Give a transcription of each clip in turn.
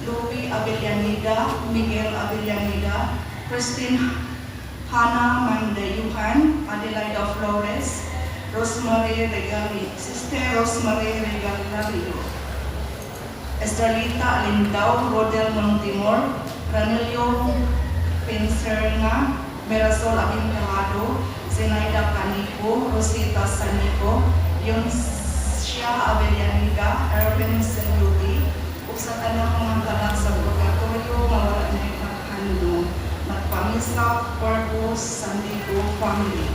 Louie Avellaneda, Miguel Avellaneda, Christine Hannah Mandayuhan, Adelaida Flores, Rosemary Regali, Sister Rosemary Regalario, Estrelita Alindao, Rodel Montimor, Ranelio Pincerna, Mirasol Abincamado, Zenaida Canico, Rosita Sanico, Yonsia Avellaneda, Erwin Seluti, ug sa tanang mga kanak sa purgatorio nga wala na naghandom, nagpamisa, Corpus, San Diego family.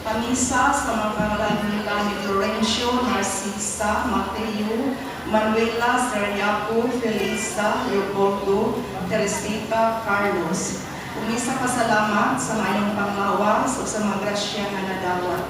Pamisa sa mga pangalan nila ni Florencio, Narcisa, Mateo, Manuela, Seriaco, Felisa, Leopoldo, Teresita, Carlos. Umisa pasalamat sa mayong panglawas ug sa mga grasya nga nadawat.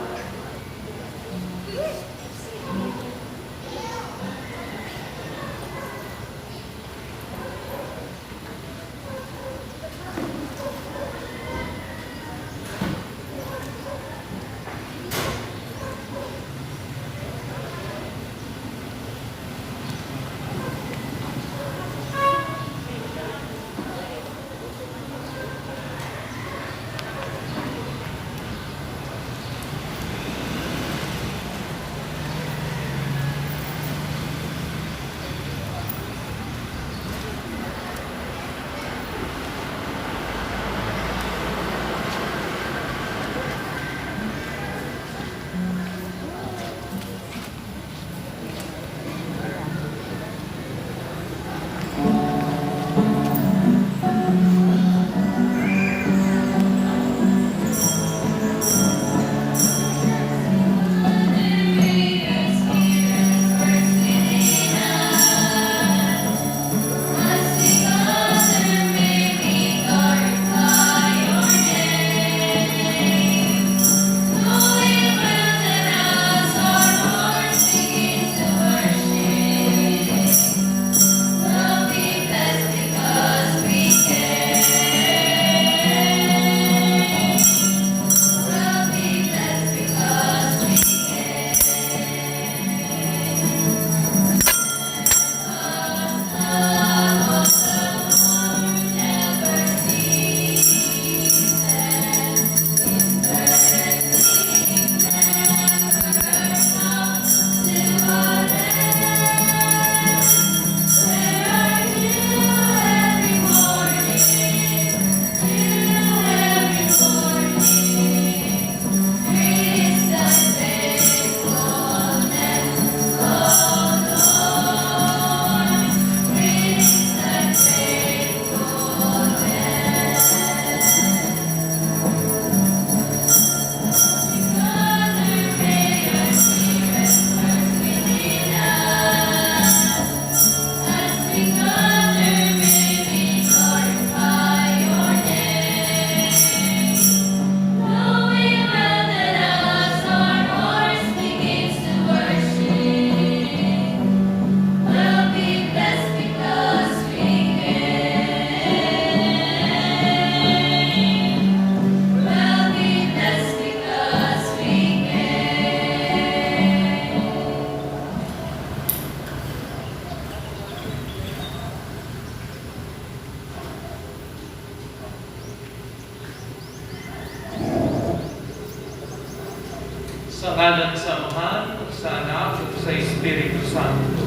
Sa ngalan sa Amahan, ug sa Anak, ug sa Espiritu Santo.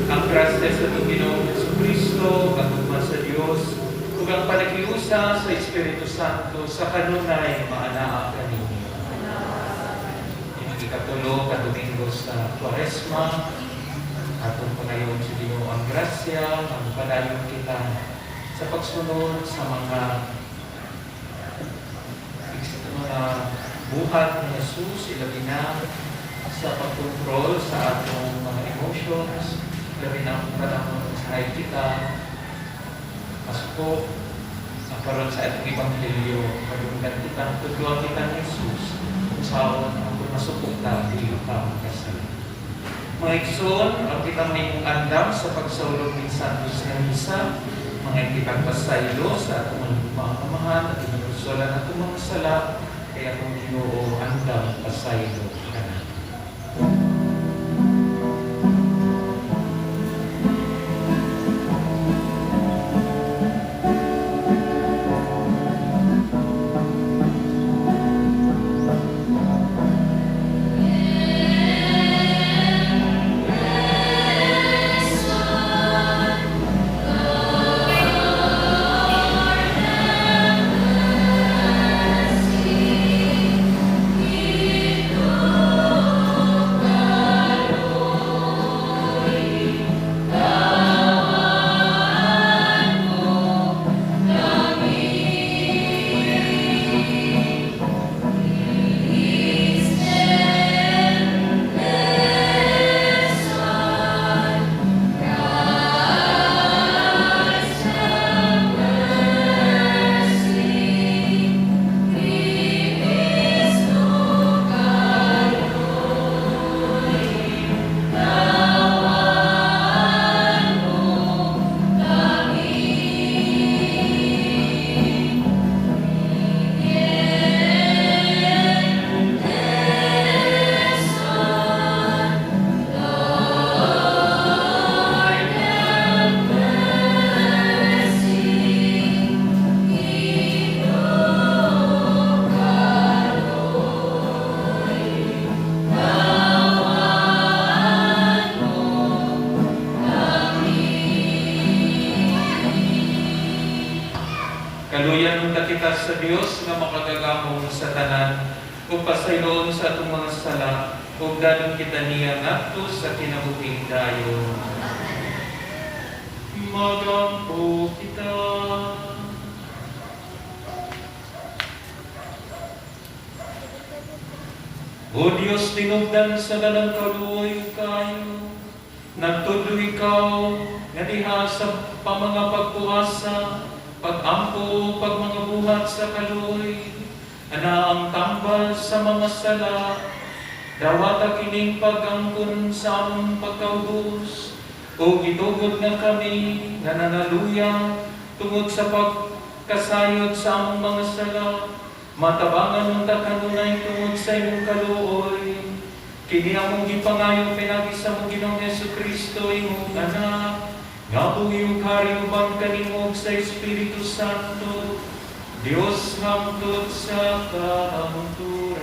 Ang grasya sa atong Ginoong Kristo, ang gugma sa Dios, ug ang panakiusa sa Espiritu Santo sa kanunay maanaa kaninyo. Ining ikatulo ka Domingo sa Kwaresma, atong pangayoon sa Ginoo ang grasya, ang padayon kita sa pagsunod sa mga buhat ni Jesus, ilabi na sa pagkontrol sa atong mga emotions, ilabi na kung panahon sa kita, masuko, ang karon sa atong ebanghelyo, madunggan kita, tudloan kita ni Jesus, kung saon ang kung masuko ta, dili ta makasala. Mga igsoon, ang kita may andam sa pagsaulog ning Santos nga Misa, mga kitang pasaylo sa atong mga amahan at inusulan atong mga sala. Kay akong Ginoo andam pasaylo kana. Kaluyan unta kita sa Dios nga makagagamong sa tanan ug pasayloon sa atong mga sala ug dadon kita niya ngadto sa kinabuhing dayon. Magampo kita. O Dios, tinubdan sa dalang kaluoy ug kaayo, nagtudlo ikaw nga diha sa pamangapagpuasa, pagampo, pagmangabuhat sa kaluoy, ana ang tambal sa mga sala, dawata kining pag-angkon sa among pagkaubos, o gitugod nga kami nga nanaluya tungod sa pagkasayod sa among mga sala, matabangan unta kanunay tungod sa imong kaluoy. Kini among gipangayo pinaagi sa among Ginoong Hesukristo, imong Anak, nga buhi ug hari uban kanimo ug sa Espiritu Santo, Dios hangtod sa kahangturan.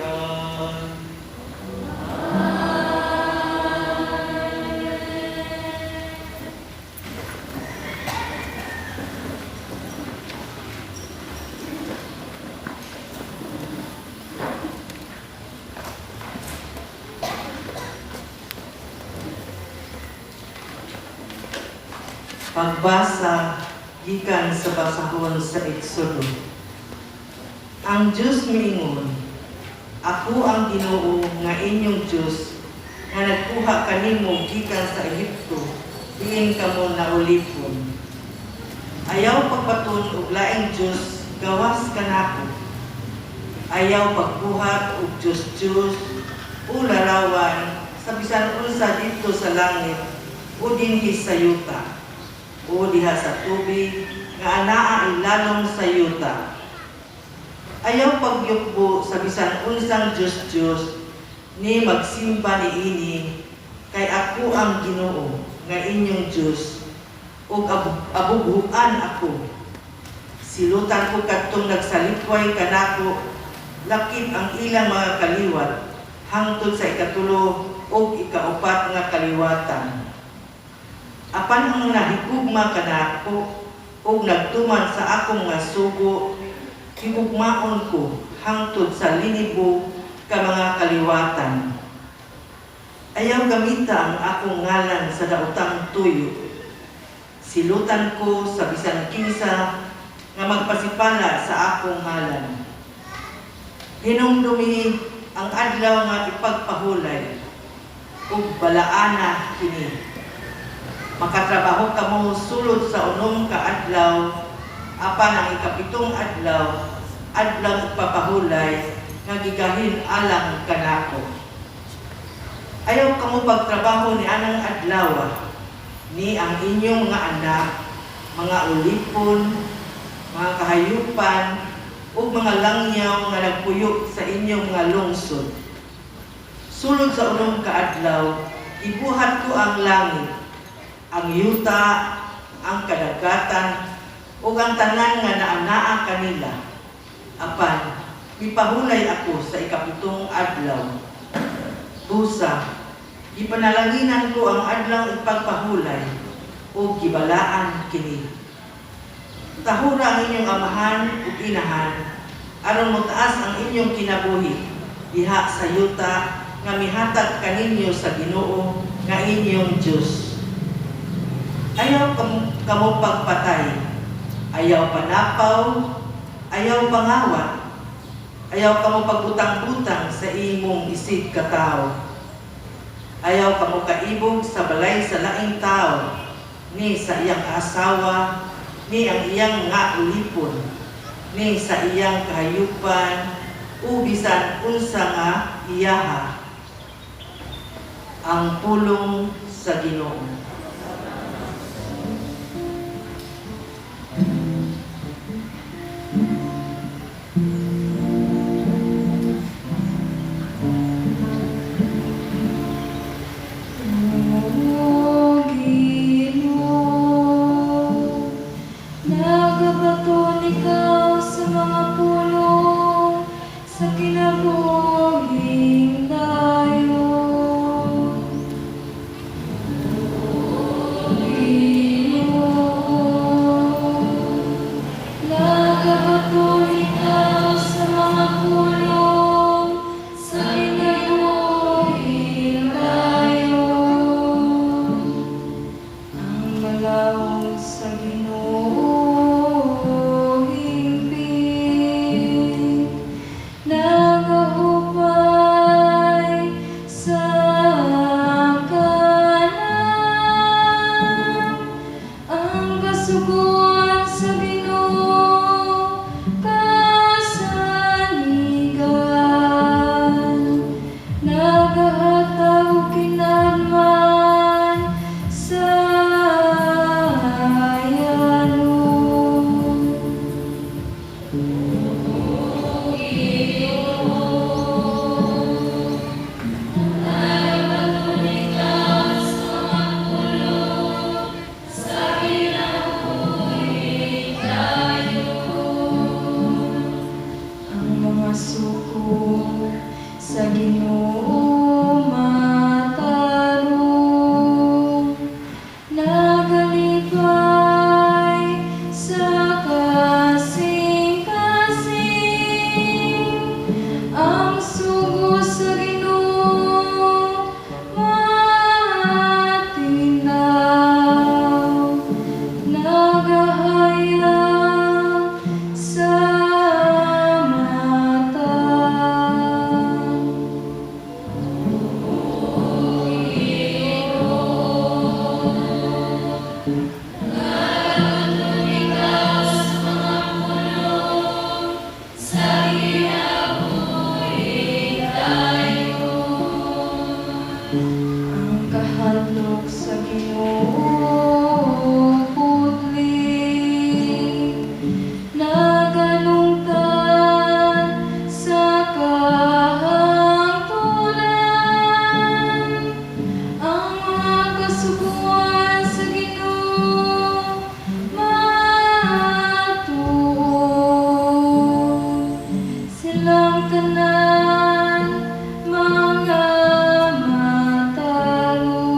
Pagbasa gikan sa basahon sa Exodo. Ang Dios miingon, "Ako ang Ginoo nga inyong Dios nga nagkuha kanimo gikan sa Ehipto, diin kamo naulipon. Ayaw pagbaton og laing Dios gawas kanako. Ayaw pagbuhat og Dios-Dios o larawan sa bisan unsa didto sa langit o dinhi sa yuta o diha sa tubig nga anaa ilalom sa yuta. Ayaw pagyukbo sa bisan unsang Dios-Dios ni magsimba niini, kay ako ang Ginoo nga inyong Dios ug abughuan ako. Silutan ko kadtong nagsalikway kanako lakip ang ilang mga kaliwat hangtod sa ikatulo ug ikaupat nga kaliwatan. Apan ang nahigugma kanako ug nagtuman sa akong mga sugo, higugmaon ko hangtod sa linibo ka mga kaliwatan. Ayaw gamita ang akong ngalan sa daotang tuyo. Silutan ko sa bisan kinsa nga magpasipala sa akong ngalan. Hinumdumi ang adlaw nga ipagpahulay ug balaana kini. Makatrabaho kamo sulod sa 6 ka adlaw, apan ang ikapitong adlaw, adlaw ipapahulay nga gigahin alang kanako. Ayaw kamo pagtrabaho ni anang adlaw, ni ang inyong mga anak, mga ulipon, mga kahayupan, ug mga langyaw nga nagpuyo sa inyong mga lungsod. Sulod sa 6 ka adlaw, gibuhat ko ang langit, ang yuta, ang kadagatan, ug ang tanan nga naa-naa kanila. Apan, mipahulay ako sa 7 adlaw. Busa, gipanalanginan ko ang adlaw ipagpahulay, ug gibalaan kini. Tahura ang inyong amahan ug inahan, aron motaas ang inyong kinabuhi diha sa yuta nga mihatag kaninyo sa Ginoo nga inyong Dios. Ayaw kamo pagpatay, ayaw panapaw, ayaw pangawat, ayaw kamo pagbutang-butang sa imong isig katawo. Ayaw kamo kaibog sa balay sa laing tao, ni sa iyang asawa, ni ang iyang nga ulipon, ni sa iyang kahayupan, o bisan unsa nga iyaha. Ang pulong sa Ginoo. O Ginoo, nagabaton ikaw sa mga pulong sa kinabuhing dayon. O Ginoo, nagabaton ikaw sa mga pulong sa kinabuhing dayon. Ang balaod sa Ginoo hingpit, nagahupay sa kanan. Ang kasuguan sa Ginoo kasanigan, nagahatag og kinalman sa yano. O Ginoo, nagabaton ikaw sa mga pulong sa kinabuhing dayon. Ang mga suko sa Ginoo matarong, nagalipay sa kasing-kasing. Ang sugo sa Ginoo matinlaw, nagahayag sa mata. O Ginoo, nagabaton ikaw sa mga pulong sa kinabuhing dayon. Ang kahadlok sa Ginoo putli, nagalungtan sa kahangturan. Ang mga kasuguan sa Ginoo matuod, silang tanan mga matarong.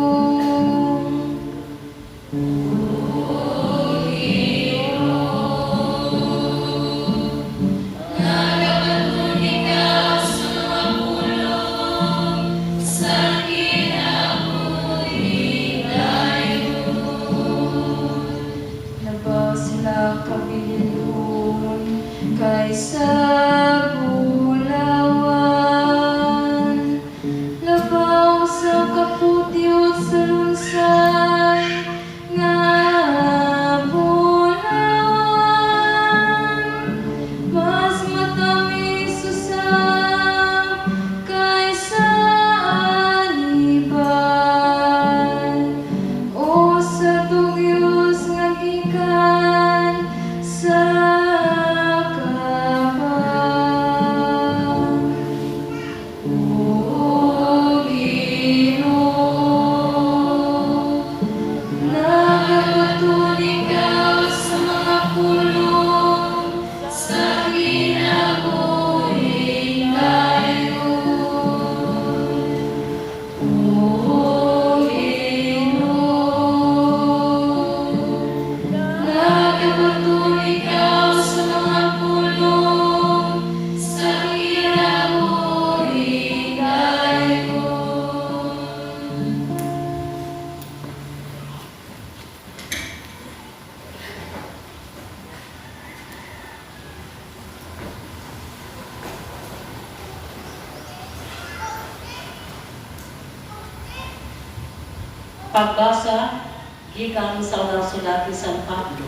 Pagbasa gikan sa unang sulat ni San Pablo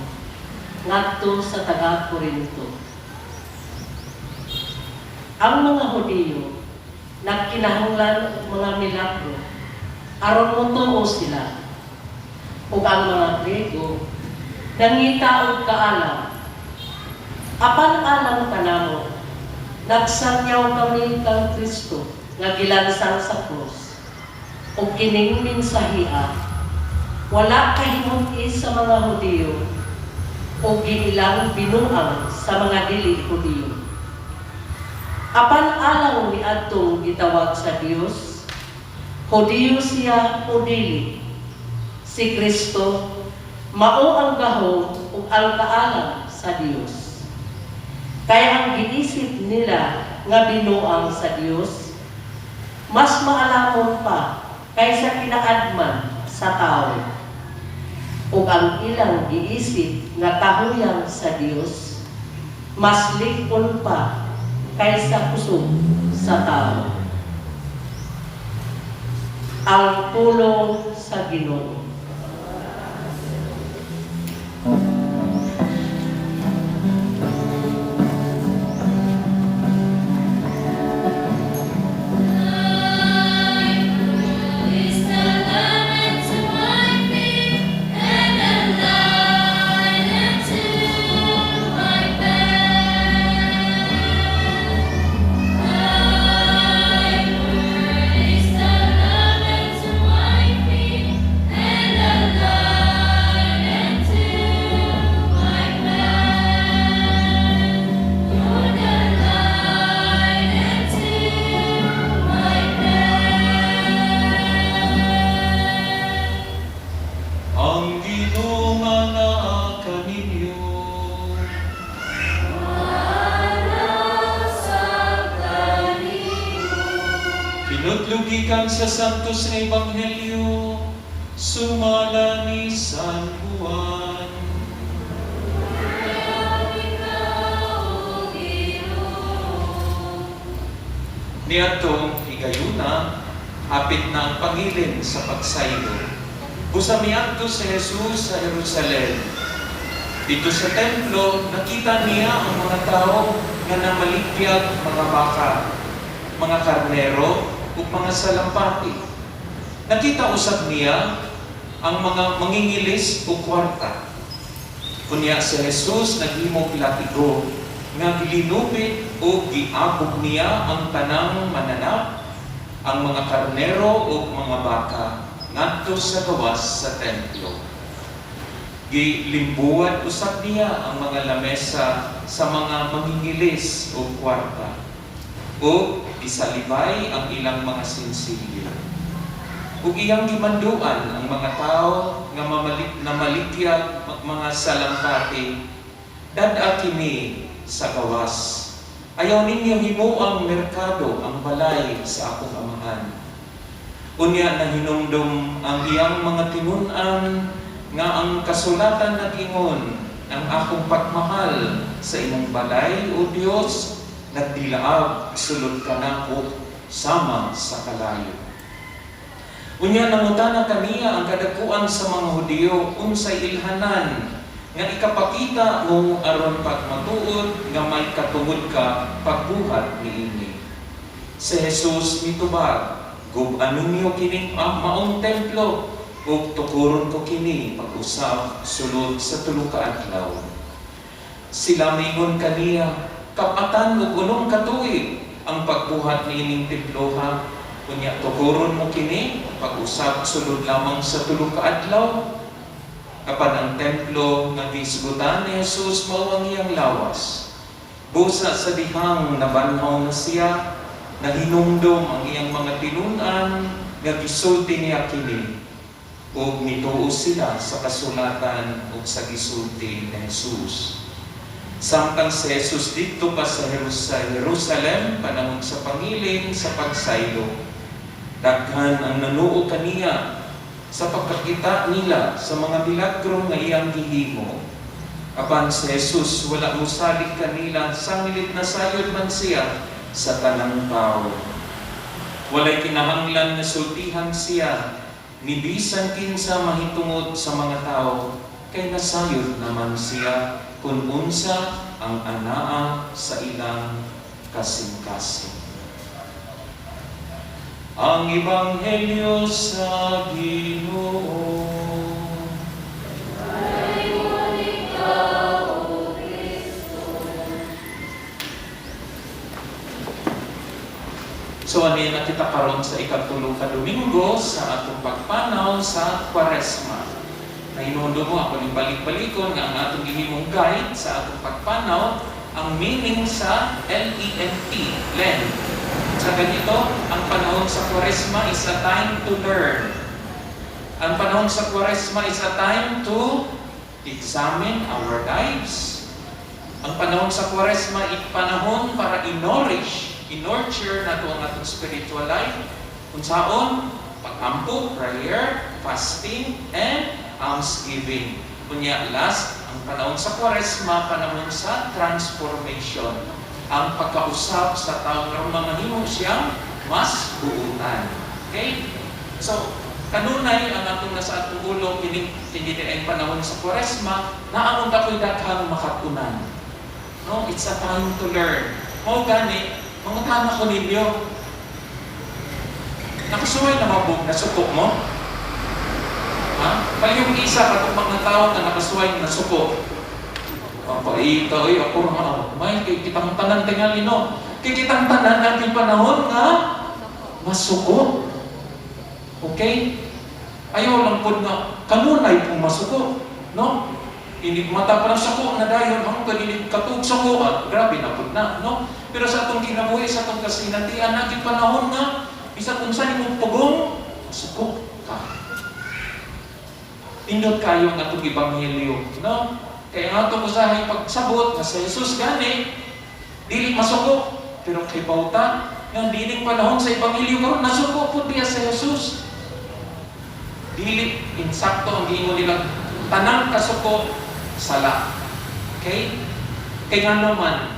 ngadto sa taga Corinto. Ang mga Hudiyo nagkinahanglan og mga milagro aron motuo sila, ug ang mga Grego nangita og kaalam. Apan alang kanamo, nagsangyaw kami kang Kristo nga gilansang sa krus. Ug kining mensahea wala kahimut-i sa mga Hudiyo ug giilang binuang sa mga dili Hudiyo. Apan alang niadtong gitawag sa Dios, Hudiyo siya o dili, si Kristo mao ang gahom ug ang kaalam sa Dios. Kay ang giisip nila nga binuang sa Dios, mas maalamon pa kaysa kinaadman sa tao. Ug ang ilang giisip nga kahuyang sa Dios, mas lig-on pa kaysa kusog sa tao. Ang pulong sa Ginoo. Is the lamp unto my feet and a light unto my path. Thy word is the lamp unto my feet and a light unto my path. Lord, a light unto my path. Ang Ginoo naa kaninyo. Ug sa kanimo. Hinudlo gikan sa Santos nga Ebanghelyo sumala ni San Juan. Ikaw, Ginoo. Niadtong higayuna, hapit na ang pangilin sa pagsaylo. Busa miadto si Jesus sa Jerusalem. Didto sa templo, nakita niya ang mga tao nga namaligyag mga baka, mga karnero, ug mga salampati. Nakita usab niya ang mga mangingilis og kwarta. Unya si Jesus naghimog latigo nga gilinupit o giabog niya ang tanang mananap, ang mga karnero ug mga baka ngadto sa gawas sa templo. Gilimbuan usab niya ang mga lamesa sa mga mangingilis og kwarta ug gisalibay ang ilang mga sinsilyo. Ug iyang gimanduan ang mga tao nga mamalik namaligyag mga salampati, "Dad-a kini sa gawas. Ayaw ninyo himuang merkado ang balay sa akong Amahan." Unya nahinumdum ang iyang mga tinun-an nga ang kasulatan nag-ingon, "Ang akong pagmahal sa imong balay, O Dios, nagdilaab sulod kanako sama sa kalayo." Unya nangutana kaniya ang kadakuan sa mga Hudiyo, "Unsay ilhanan nga ikapakita mo aron pagmatuod nga may katungod ka pagbuhat niini?" Si Jesus mitubag, "Gub-a ninyo kining maong templo ug tukuron ko kini pag-usab sulod sa 3 ka adlaw." Sila mingon kaniya, "Kap-atan og 6 ka tuig ang pagbuhat niining temploha, unya tukuron mo kini pag-usab sulod lamang sa 3 ka adlaw?" Apan ang templo nga gihisgutan ni Jesus mao ang iyang lawas. Busa sa dihang nabanhaw na siya, nahinumdom ang iyang mga tinun-an nga gisulti niya kini, ug nituo sila sa kasulatan ug sa gisulti ni Jesus. Samtang si Jesus didto pa sa Jerusalem panahon sa pangilin sa pagsaylo, daghan ang nanuo kaniya sa pagkakita nila sa mga milagro nga iyang gihimo. Apan si Jesus wala mosalig kanila sanglit nasayod man siya sa tanang tao. Walay kinahanglan nga sultihan siya. Ni bisan kinsa mahitungod sa mga tao, kay nasayod naman siya kung unsa ang anaa sa ilang kasing-kasing. Ang Ebanghelyo sa Ginoo. Ikaw, O Kristo. So ano na kita karon sa 3 ka Domingo sa atong pagpanaw sa Kwaresma. Nahinundo mo ako ning balik-balikon nga ang atong gihimong guide sa atong pagpanaw ang meaning sa LENT, Lent. Sa ganito, ang panahon sa Kwaresma is a time to learn. Ang panahon sa Kwaresma is a time to examine our lives. Ang panahon sa Kwaresma ay panahon para i-nourish, i-nurture nato ang atong spiritual life. Unsaon? Pag-ampo, prayer, fasting, and almsgiving. Unya, last, ang panahon sa Kwaresma, panahon sa transformation. Ang pagkausap sa taong aron mamahimo siyang mas buutan. Okay? So, kanunay ang atong nasa atong ulo kining kini ang panahon sa Kwaresma, naa unta ko'y daghang makatunan. No, it's a time to learn. Mao gani, mangutana ko ninyo. Nakasuway na ba bog nasuko mo? Ha? Palihog isa katong mga tao nga nakasuway na nasuko. Oh, paita, oy, ako ra, may kay kitang tanan tingali, no. Kay kitang tanan natin panahon nga masuko. Okay? Ayaw lang pud nga kanunay pong masuko, no? Inig mata pa lang suko na dayon ang kanilig katug suko at grabe na pud na, no? Pero sa atong kinabuhi, sa atong kasinatian, naging panahon nga bisan unsa nimong pugong, masuko ka. Nindot kayo ang atong ebanghelyo, no? Kaya ang atong usahay pagsabot nga sa Jesus gani dili masuko, pero kay bawta nga dining panahon sa ebanghelyo karon nasuko pud diya sa Jesus. Dili insakto ang giingon nila tanang kasuko sala. Okay? Kay ngano man,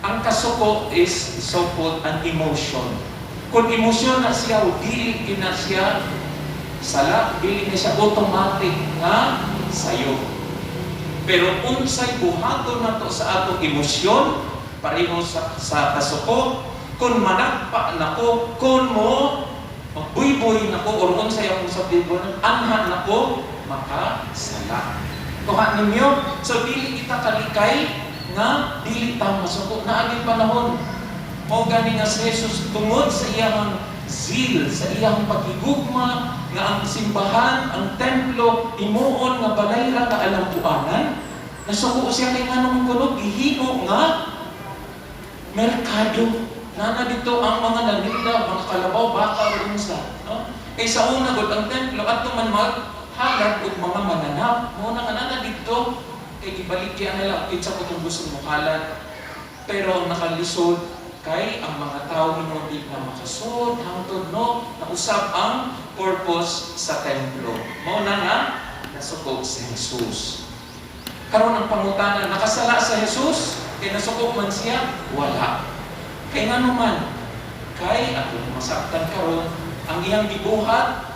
ang kasuko is so-called an emotion. Kung emosyon na siya, o dili gyud na siya sala, dili na siya automatic nga sayo. Pero unsay buhaton nato sa atong emosyon, pareho sa kasuko, kung managpa nako, kung mo magbuyboy nako, or unsay akong sabihin, anha nako, makasala. Kuha ninyo, so dili kita kalikay nga dili ta masuko. Naaging panahon. Mao gani nga si Jesus tungod sa iyang zeal, sa iyang pagigugma nga ang simbahan, ang templo, himuon nga balay ra nga alampuanan. Nasuko siya kay nganong kuno gihimo nga merkado. Nana dito ang mga naninda, mga kalabaw, baka o unsa, no? Kay sa una gud ang templo adto man maghalad og mga mananap. Mao na nga nana dito kay gibaligya nila kinsa ko tong gusto mo halad. Pero ang nakalisod kay ang mga tao ingon di na makasud hangtod no nausab ang purpose sa templo. Mao na nga nasuko si Jesus. Karon ang pangutana, nakasala sa Jesus? Kay nasuko man siya? Wala. Kay ngano man? Kay atong masabtan karon ang iyang gibuhat,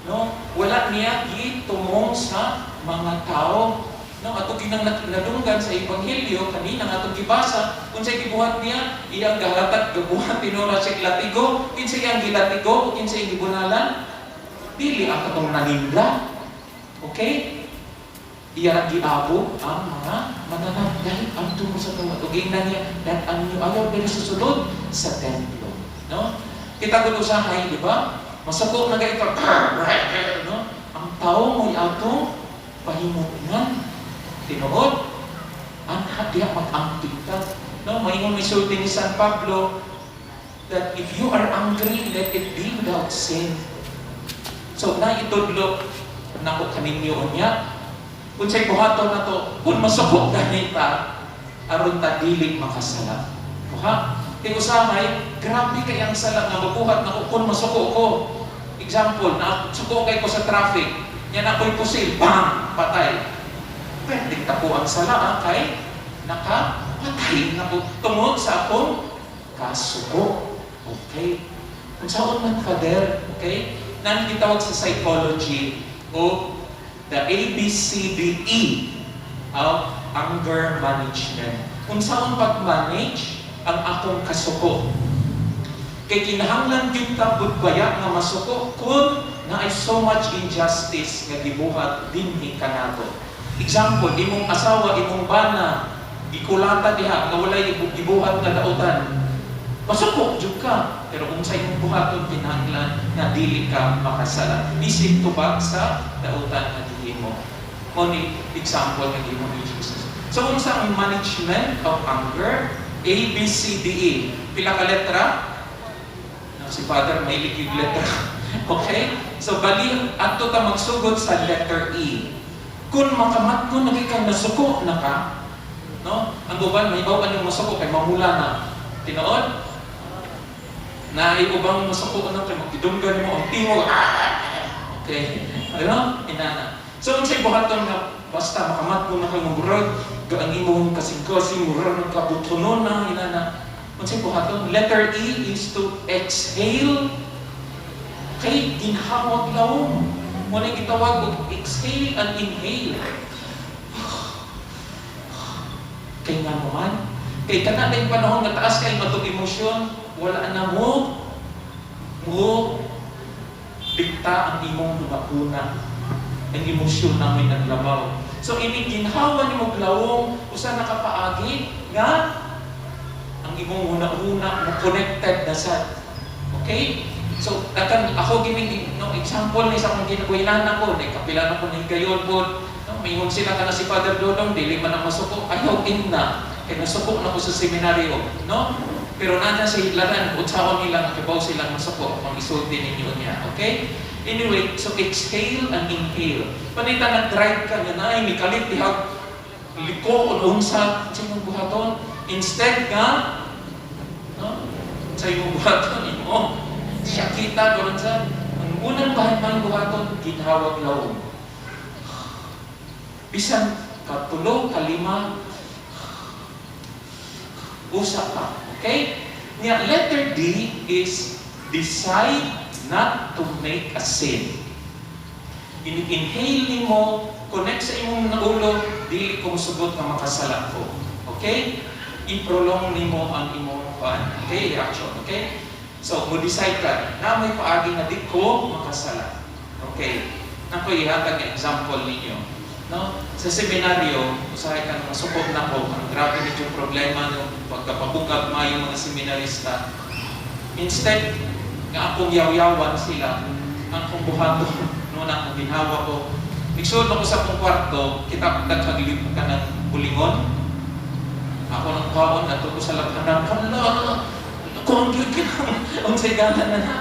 no, wala niya gitumong sa mga tao. No, ato kinang nadunggan sa ebanghelyo kanina nga atong gibasa unsay gibuhat niya, iyang gahatag gabuhat tinura siya latigo, kinsa iyang gilatigo, kinsa iyang gibunalan, dili ang katong naninda. Okay? Iya giabo ang mga mananap dahil ang tumo sa tawa. Ug ingnan niya dat ang inyo ayaw diri sa sulod sa templo. No? Kita gud usahay, di ba? Masuko na gay ka, no? Ang tao mo'y atong pahimutngan. Tinuod, anha diha mag-amping ka. No, maingon may sulti ni San Pablo that if you are angry, let it be without sin. So, naitudlo nako kaninyo unya. Unsay buhaton nato kung masuko ganita aron ta dili makasala. Kuha? Kay usahay, grabe kay ang sala nga mabuhat nako kung masuko ko. Example, na suko kay ko sa traffic, nya na ako'y pusil, bang, patay. Pwede ko ang sala kay nakapatay na ko tungod sa akong kasuko. Okay? Unsaon man, Father, okay? Nang gitawag sa psychology o the ABCDE of anger management. Unsaon pag-manage ang akong kasuko? Kay kinahanglan gyud ta baya nga masuko kung naay so much injustice nga gibuhat dinhi kanato. Example, imong asawa, imong bana, gikulata diha nga walay gibuhat nga dautan. Masuko jud ka, pero kung sa imong buhaton, kinahanglan nga dili ka makasala. Isip tubag sa dautan nga gihimo. Mao ni example nga gihimo ni Jesus. So unsa ang management of anger? A, B, C, D, E. Pila ka letra? No, si Father may yung letra. Okay? So bali adto ta magsugod sa letter E. Kung makamatko na kang nasuko na ka, no? Ang uban may baw yung masuko kay mamula na. Tinuod? Na ubang masuko na kay magdidunggan mo ang tingog. Ah! Okay. Ano? Inana. So unsay buhaton nga basta makamatko na kang murag ang imong kasing-kasing, murag ng kabutonon na inana. Unsay buhaton? Letter E is to exhale kay ginhawag lawom. Mao na gitawag og exhale and inhale. Kay nga naman, kay kana na yung panahon nga taas kay atong emosyon, wala na mo mo dikta ang imong hunahuna. Ang emosyon na may naglabaw. So ini ginhawa nimo lawom, usa na ka paagi nga ang imong hunahuna mo connected na sa. Okay? So, dakan ako gini, no, example ni sa akong ginabuhinan ako, ni kapila na ko ni higayon po, no, maingon sila ka na si Father Dodong, dili man ang masuko, ayaw in na, kay nasuko na ko sa seminaryo, no? Pero nandyan sa hidlaran, utsaon nila, nakibaw silang masuko, ang isulti ninyo niya, okay? Anyway, so exhale and inhale. Panita nag-drive ka nga na, ay mikalit dihag, liko o unsa, sa imong buhaton. Instead nga, no? Sa imong buhaton, imo, siya kita doon sa, ang unang bahay man buhaton, ginhawag lawom. Bisan katulo, kalima, usa pa. Okay? Nya, letter D is decide not to make a sin. In-inhale nimo, connect sa imong ulo, dili ko musugot nga makasala ko. Okay? I-prolong nimo ang imong kuan. Okay? Reaction. Okay? So, mo decide ka na may paagi nga di ko makasala. Okay. Nako ihatag nga example ninyo. No? Sa seminaryo, usahay ka masukog na ko, ang grabe medyo problema no pagkapabugag mayo mga seminarista. Instead nga akong yaw-yawan sila, ang akong buhaton no na akong ginhawa ko. Igsuod ako sa akong kwarto, kita daghang ka ng bulingon. Ako ng kaon, ato ko sa labhanan, hala, kung gyud kinang unsay gana na na.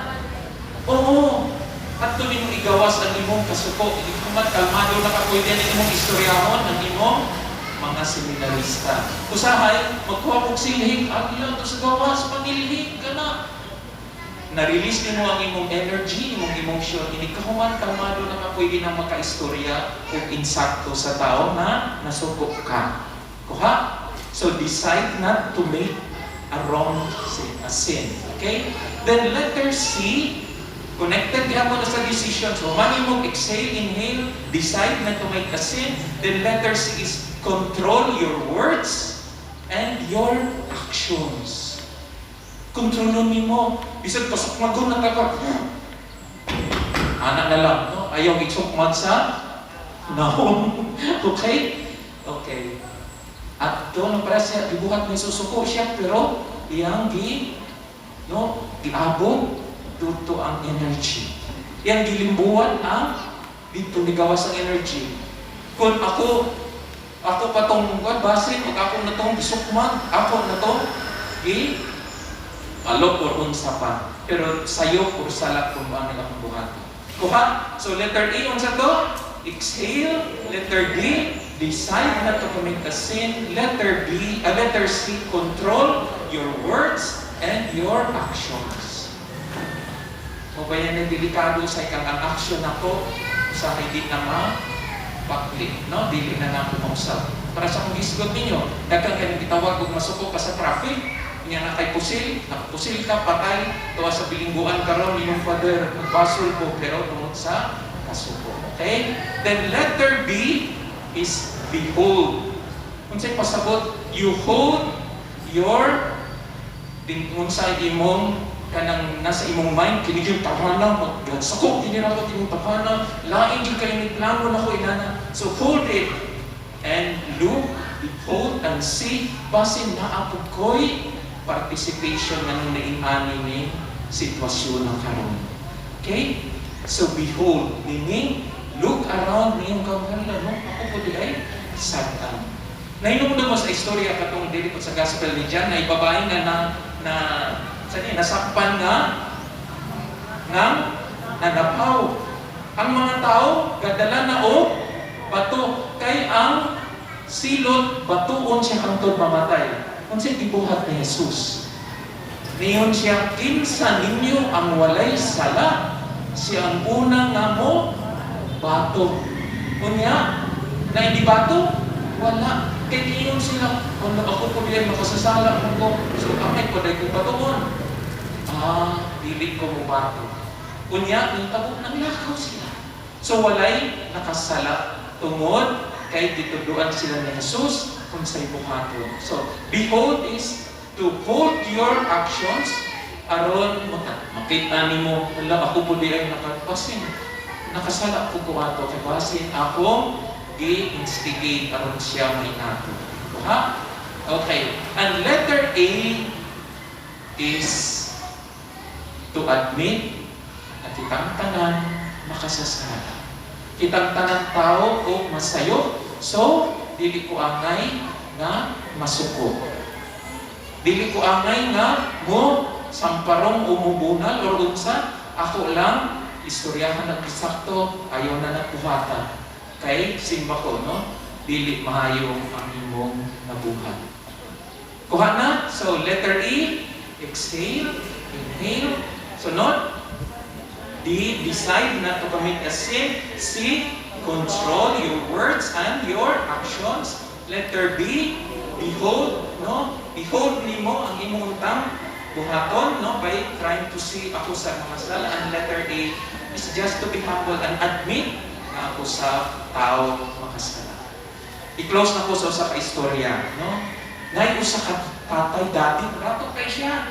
Oo. Adto nimo igawas ang imong kasuko, hindi kalmado na ka, pwede na imong istoryahon ang imong mga seminarista. Usahay, magkuha kog silhig, agila to sa gawas, pangilhig ka na. Na-release nimo ang imong energy, imong emotion, ini kahuman kalmado na ka, pwede na makaistorya ug insakto sa tao na nasuko ka. Kuha? So decide not to make a wrong sin, a sin. Okay? Then letter C, connected gihapon na sa decision. So mani mo exhale, inhale, decide not to make a sin. Then letter C is control your words and your actions. Kontrolon nimo. Bisag pasukmagon na ka, anak na lang, no? Ayaw isukmag sa naong. Okay? Okay. At doon ang para siya, gibuhat ni susuko siya, pero iyang gi, no, giabot dito ang energy. Iyang gilimbuan ang dito nigawas ang energy. Kung ako, ako pa tong, kung basin, ug ako na tong gisukman, ako na tong gi, alok or unsa pa. Pero sayo or sala kung ano akong buhaton. Kuha? So letter E, unsa to? Exhale. Letter D, decide not to commit a sin. Letter B, letter C, control your words and your actions. O ba yan na delikado sa ikang ang action nako sa hindi na mapakli, no? Dili na nako mausab. Para sa akong gisgot ninyo, daghan kayong gitawag og masuko ka sa traffic, Nya na kay pusil, nakapusil ka, patay, tuwa sa bilingguan karon imong father, nagbasol ko, pero tungod sa kasuko. Okay? Then letter B is behold. Unsay pasabot, you hold your din unsa imong kanang nasa imong mind kini yung tawhana magsakop kini ra ko imong tawhana, lain jud kay ni plano nako inana. So hold it and look, behold and see basin naa pud koy participation nga nang naingani ni sitwasyon na karon. Okay, so behold meaning look around niyong kang, no, ako po di ay sad-an. Nahinumdum mo sa istorya katong dili po sa Gospel ni John na ibabae nga na na sa niya nasakpan nga ng nanapaw. Ang mga tao gadala na og bato kay ang silot batuon siya hangtod mamatay. Unsay gibuhat ni Jesus? Niyon siya, "Kinsa ninyo ang walay sala, siya ang una nga mo bato." Unya, na hindi bato? Wala. Kay niyon sila, "Kung ako po diyan makasasala ko, so angay ko dahil ko batuon. Ah, dili ko mo bato." Unya, nitabo nang lakaw sila. So walay nakasala tungod kay gitudloan sila ni Jesus kung sa'y buhaton. So, behold is to hold your actions aron mo makita nimo, "Hala, ako po di ay nakapasin. Nakasala ko ato kay basin akong gi-instigate aron siya may nato." Ha? Okay. And letter A is to admit na kitang tanan makasasala. Kitang tanan tao o masayo. So, dili ko angay nga masuko. Dili ko angay nga mo samparong umubunal or unsa, ako lang istoryahan ng sakto, ayaw na nagbuhata. Kay simba ko, no? Dili maayo ang imong nabuhat. Kuha na? So, letter E, exhale, inhale. Sunod, D, decide not to commit a sin. C, control your words and your actions. Letter B, behold, no? Behold nimo ang imong utang buhaton, no? By trying to see ako sa mga sala. And letter A is just to be humble and admit na ako sa tao makasala. I-close na ko sa usa ka istorya, no? Nay usa ka tatay dati, rato kay siya.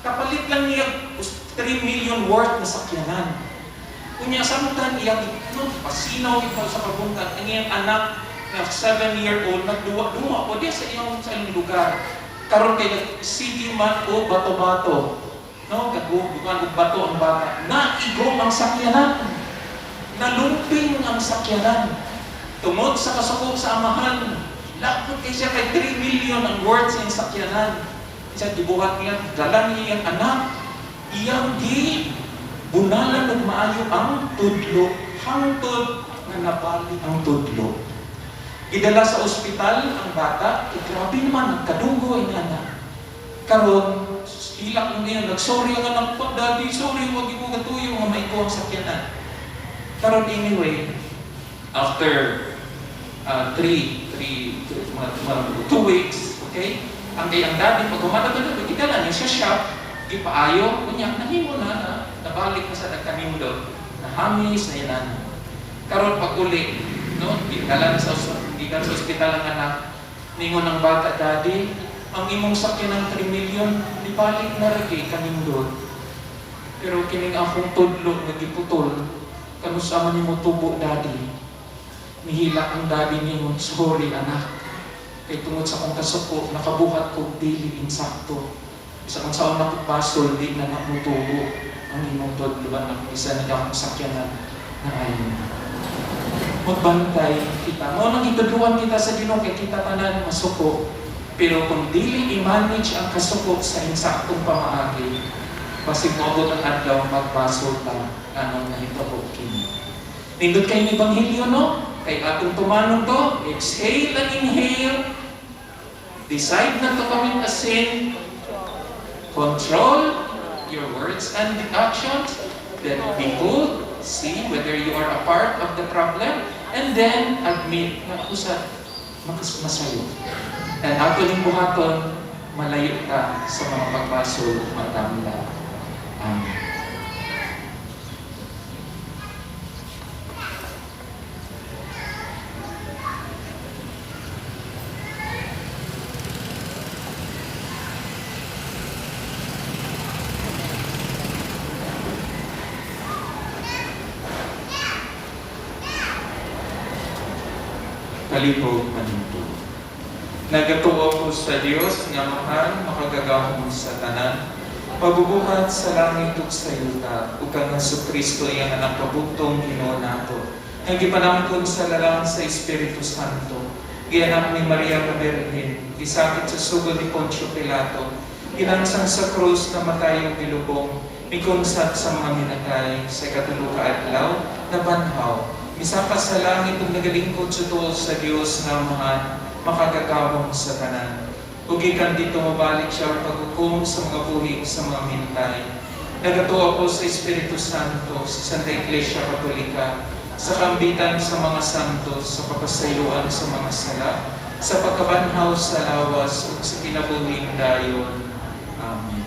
Kapalit lang niya 3 million worth na sakyanan. Unya samtang iyang, no, pasinaw ikaw sa pagbungkag, ang iyang anak na 7-year-old nagduwa-duwa o di sa iyong lugar. Karon kay sige man o bato-bato. No, kagubukan og bato ang bata. Naigo ang sakyanan. Nalumping ang sakyanan. Tungod sa kasuko sa amahan, lakot kay siya kay 3 million ang worth sa iyang sakyanan. Isa gibuhat niya, dala niya iyang anak, iyang gi bunalan og maayo ang tudlo hangtod nga nabali ang tudlo. Gidala sa ospital ang bata, eh, grabe naman, nagkadunggo ang anak. Karon, hilak mo niya, nagsorry ang anak pa, "Daddy, sorry, wag mo gatuyo nga maigo ang sakyanan." Karon anyway, after three, two, mga 2 weeks, okay? Ang kay ang daddy, pag humana to, gidala niya siya shop, gipaayo, unya, nahimo na, na nabalik na sa nagkanindot, nahamis na yan. Karon pag uli, no, gikan sa ospital ang anak, ningon ng bata, "Daddy, ang imong sakyan ng 3 million, ibalik na ra kay kanindot. Pero kining akong tudlo nga giputol, kanusa man nimo tubo, Daddy?" Nihilak ang daddy, ningon, "Sorry, anak. Kay tungod sa akong kasuko, nakabuhat ko dili insakto. Bisa kung saan ako basol, di na namutubo ang imong tudlo, anak. Bisa na akong sakyanan na ayon." Magbantay kita. Mao nang gitudluan kita sa Ginoo kay kita tanan masuko. Pero kung dili i-manage ang kasuko sa insaktong pamaagi, basig moabot ang adlaw magbasol ta anong nahitabo kini. Nindot kay ni Ebanghelyo, no? Kay atong tumanon to, exhale and inhale, decide not to commit a sin, control your words and actions, then behold, see whether you are a part of the problem, and then admit na ako sa masayo. And ato ning buhaton, Malayo ta sa mga pagbasol ug matamla. Amen. Kalihog manindog. Nagatuo ko sa Dios nga Amahan, makagagahom sa tanan, pagbubuhat sa langit ug sa yuta, ug kang Hesukristo iyang anak pabugtong Ginoo nato, nga gipanangkon sa lalang sa Espiritu Santo, gianak ni Maria nga Birhen, gisakit sa sugod ni Poncio Pilato, ginansang sa krus, namatay ug gilubong, mikunsat sa mga minatay, sa ikatulo ka adlaw, nabanhaw, misaka sa langit ug nagalingkod sa tuol sa Dios nga Amahan, makagagahom sa tanan. Ug gikan didto mobalik siya aron paghukom sa mga buhi ug sa mga minatay. Nagatuo ako sa Espiritu Santo, sa Santa Iglesia Katolika, sa kaambitan sa mga santos, sa kapasayloan sa mga sala, sa pagkabanhaw sa lawas ug sa kinabuhing dayon. Amen.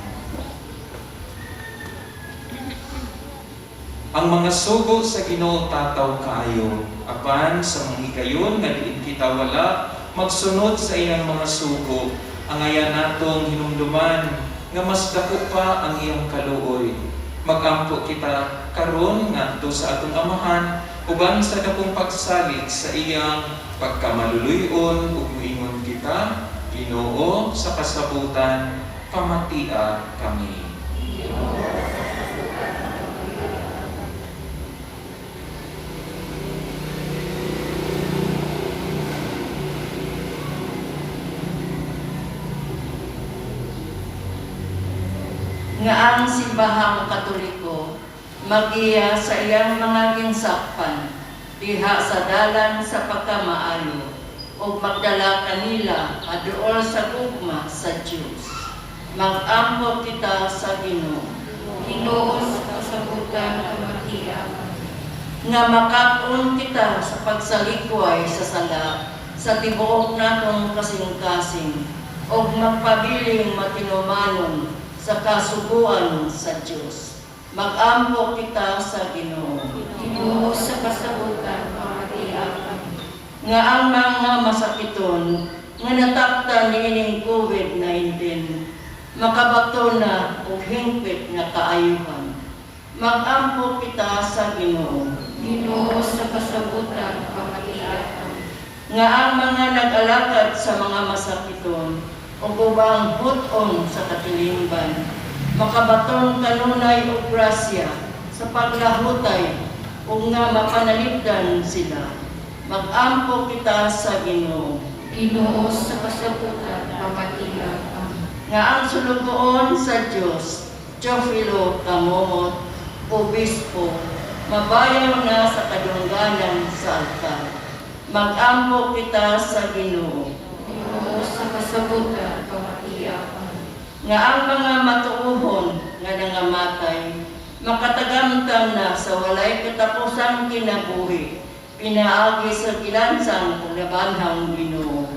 Ang mga sugo sa Ginoo tataw kaayo, apan sa mga higayon nga diin kita wala magsunod sa iyang mga sugo, angayan natong hinumduman nga mas dako pa ang iyang kaluoy. Magampo kita karon ngadto sa atong Amahan uban sa dakong pagsalig sa iyang pagkamaluluy-on ug moingon kita, Ginoo sa kasabutan, pamatia kami. Nga ang Simbahang Katoliko magiya sa iyang mga ginsakpan diha sa dalan sa pagkamaayo ug magdala kanila aduol sa gugma sa Dios. Mag-ampo kita sa Ginoo. Ginoo sa kasabutan, pamatia kami. Nga makak-on kita sa pagsalikway sa sala sa tibuok natong kasing-kasing ug magpabiling matinumanon sa kasuguan sa Dios. Mag-ampo kita sa Ginoo. Ginoo sa kasabutan, pamatia kami. Nga ang mga masakiton nga nataktan niining COVID-19 makabato na og hingpit nga kaayuhan. Mag-ampo kita sa Ginoo. Ginoo sa kasabutan, pamatia kami. Nga ang mga nag-alagad sa mga masakiton o ubang hut-on sa katilingban makabaton kanunay og grasya sa paglahutay ug nga mapanalipdan sila. Mag-ampo kita sa Ginoo. Ginoo sa kasabutan, pamatia kami. Nga ang sulugoon sa Dios, Teofilo Camomot, Obispo, mabayaw na sa kadungganan sa altar. Mag-ampo kita sa Ginoo. Ginoo sa kasabutan, pamatia kami. Nga ang mga matuohon nga nangamatay, makatagamtam na sa walay katapusang kinabuhi, pinaagi sa gilansang ug nabanhang Ginoo.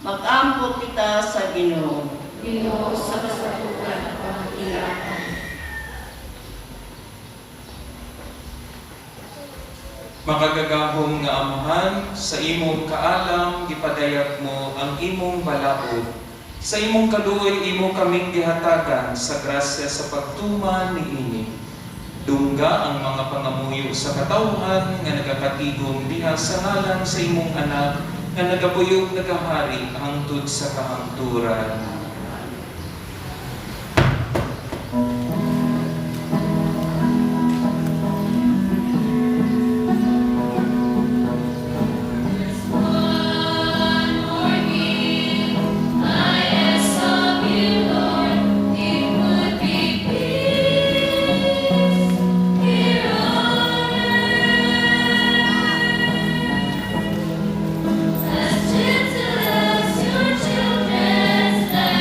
Mag-ampo kita sa Ginoo. Ginoo sa kasabutan, pamatia kami. Makagagahom nga Amahan, sa imong kaalam gipadayag mo ang imong balaod. Sa imong kaluoy imo kaming gihatagan sa grasya sa pagtuman niini. Dungga ang mga pangamuyo sa katawhan nga nagakatigom diha sa ngalan sa imong anak nga nagapuyog nagahari hangtod sa kahangturan. One more gift I ask of you, Lord, it would be peace here on earth. As gentle as your children's.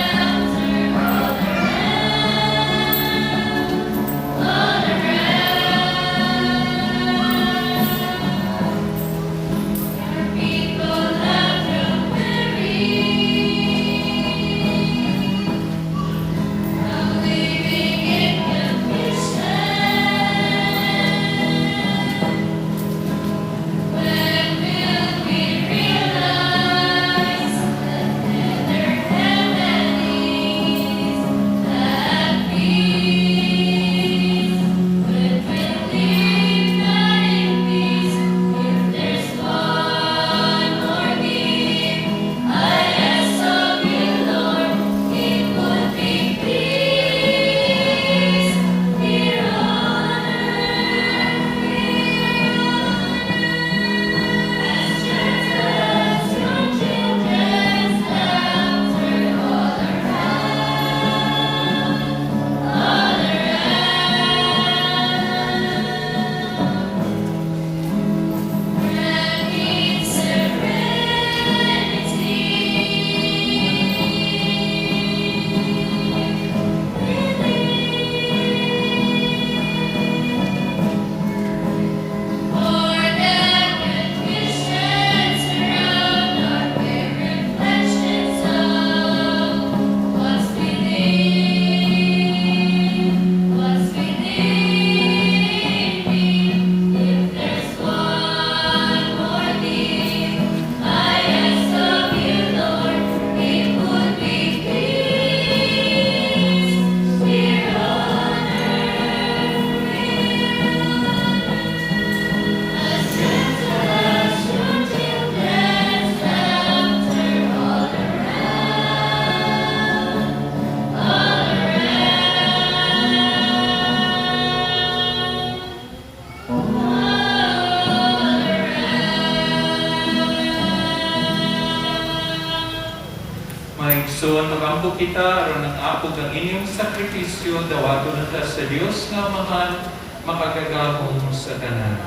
Igsoon, magampo kita aron ang apog ang inyong sakripisyo dawaton ta sa Dios nga Amahan makagagahom sa tanan.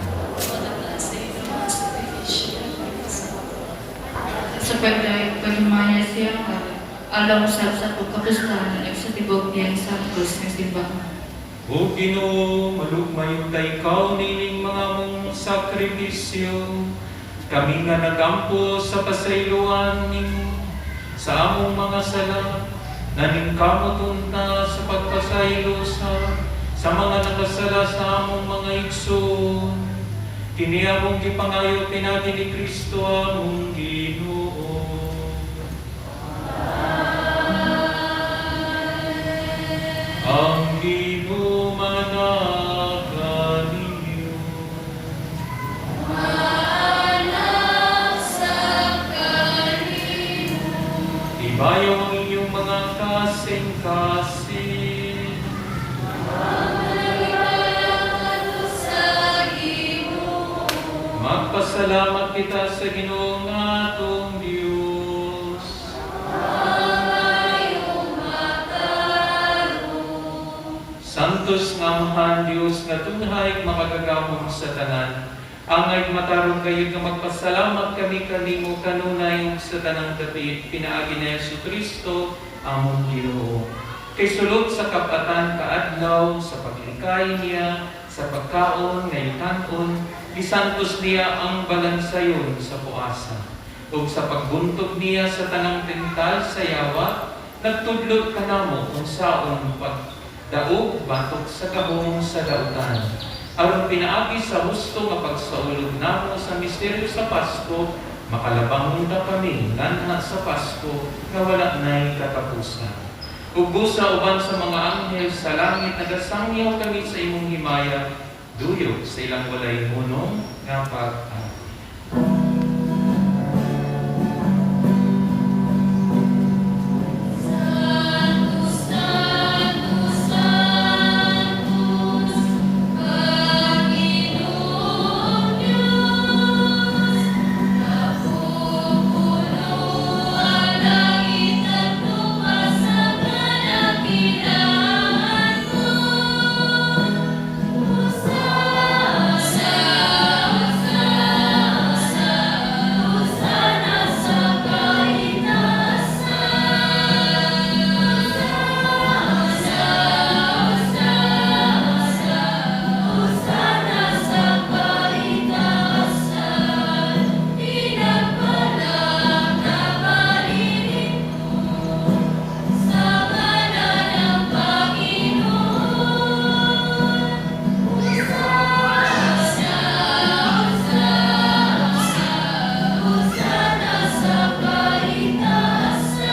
Sa inyong mga sakripisyo para sa Sa pagdayeg paghimaya siyang alang usab sa pagkapustahan ug sa tibuok niyang santos nga simbahan. O Ginoo, malugmay ta ikaw nining mga mong sakripisyo. Kami nga nagampo sa pasayloan nimo sa among mga sala, naningkamot unta sa pagpasaylo sa mga nakasala sa among mga igsoon. Kini among gipangayo pinaagi ni Kristo among Ginoo. Ang Ginoo manaka ninyo. Anak sa kanimo. Ibayaw ang inyong mga kasing-kasing. Sa Ginoo. Magpasalamat kita sa Ginoo nga atong Dios. Santos nga Amahan Dios nga tunhay makagagahom sa tanan. Angay matarong gayud nga magpasalamat kami kanimo kanunay ug sa tanang dapit pinaagi ni Hesus Kristo among Ginoo. Kay sulod sa kapatan kaadlaw sa paglikay niya sa pagkaon nga yutan-on, gisantos niya ang balansayon sa puasa. Ug sa pagbuntog niya sa tanang tental sa yawa, nagtudlot kanamo kung saon pagdaog batok sa gahom sa dautan. Aron pinaagi sa husto nga pagsaulog namo sa misteryo sa Pasko, makalabang unta kami nganha sa Pasko nga wala nay katapusan. Ug busa uban sa mga anghel sa langit nagasangyaw kami sa imong himaya, duyog sa ilang walay hunong nga pag-agi. Santo, Santo, Santos, Panginoong Diyos, napupunuan langit at lupa sa kadakilaan mo. Hosana, Hosana, Hosana sa kaitaasan. Hosana sa kaitaasan, pinagpalang na palilingkod sa ngalan ng Panginoon. Hosana, Hosana, Hosana sa kaitaasan.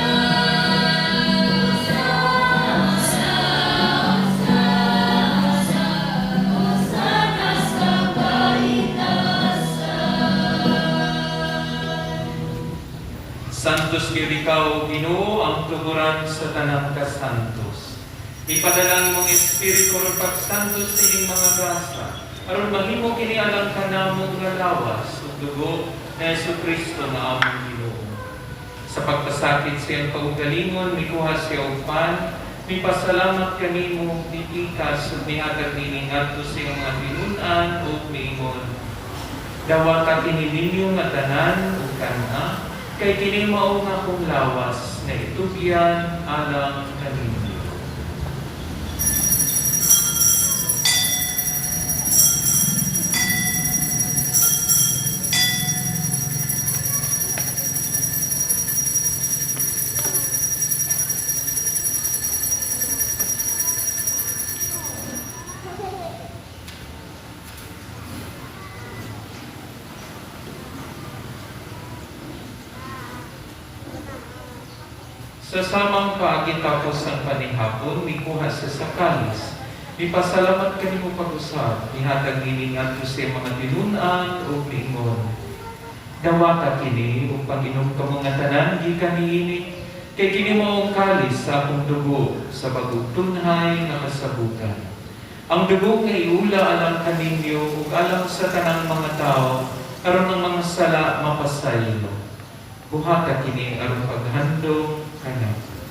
Hosana sa kaitaasan. Santos gyud ikaw, Ginoo, ang tuguran sa tanang kasantos. Ipadala ang imong espiritu aron pagsantos sa inyong mga gasa, aron mahimo kini alang kanamo nga lawas ug dugo ni Hesukristo nga among Ginoo. Sa pagpasakit sa iyang kaugalingon, mikuha siya og pan, mipasalamat kanimo, mipikas ug mihatag niini ngadto sa iyang mga tinun-an ug miingon: "Dawata kini ninyo nga tanan ug kan-a, kay kini mao nga akong lawas nga itugyan alang kaninyo." Sa samang paagi tapos ang panihapon, mikuha siya sa kalis. Mipasalamat kanimo pag-usab, mihatag niini ngadto sa iyang mga tinun-an ug miingon: "Dawata kini ug pag-inom kamo nga tanan gikan niini, kay kini mao ang kalis sa akong dugo sa bag-ong tunhay nga kasabutan. Ang dugo nga iula alang kaninyo ug alang sa tanang mga tawo aron ang mga sala mapasaylo. Buhata kini aron paghandom kanako."